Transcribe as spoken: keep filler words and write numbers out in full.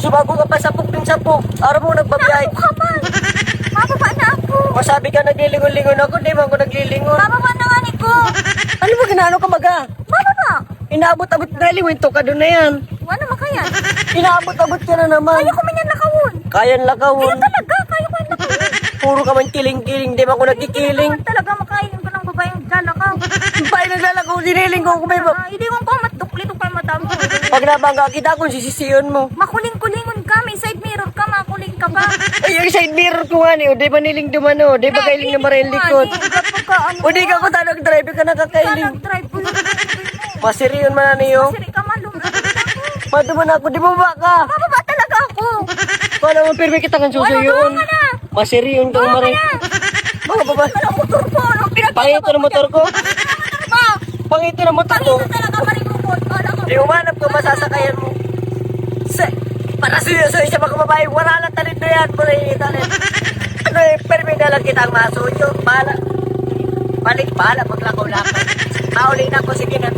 Sumago ka pa sapok din sapok. Aram mo, nagbabiyahe. Ako ka man. Mababa na ako. Masabi ka, naglilingon-lingon ako, di man ako naglilingon. Mababa na nga, Nico. Ano ba, ginano ka, baga? Mababa. Inaabot-abot na, liwento ka doon na yan. Ano naman kaya? Inaabot-abot ka na naman. Kaya ko man yan lakawon. Kaya lakawon. Kaya talaga, kaya ko yan lakawon. Puro ka man kiling-kiling, di man ako nagkikiling. Kaya talaga, makain ko ng babaeng lalakaw. Babae naglalakaw, siniling ko kung may ba- Ah, hindi mo ko matdukli, tukal mata mo. Pag nabangga kita, kung sisisiyon mo. Makuling-kulingon ka, may side mirror ka, makuling ka pa. Ay, yung side mirror ko nga ni, o, di ba niling dumano? Di ba kailing na maril likod? O, di ka ko tanong driver ka nakakailing. Drive ko yun. Masiriyon man na niyo. Siri ka man, lumabas ako. Paano man ako? Di ba ba ka? Mababa talaga ako. Paano mo pirmi kita kang susuyoon? Ano, doon ka na. Masiriyon kang Doon ka maray. na. Mga babae. Ano, motor ko? Ano, pinag- Pangito ng motor ko. Ano ba? Pangito ng motor ko. Pangito talaga, marikupot. Kala ko. Di umanap ko, masasakayan mo. Se, para suyo-suyo sa mga babae, wala lang talento yan, wala yung talento. Ano eh, permi na lang kita ang masuyo. Bahala. Balik, bahala, maglakaw-lakaw. Mauli na ako, sige na.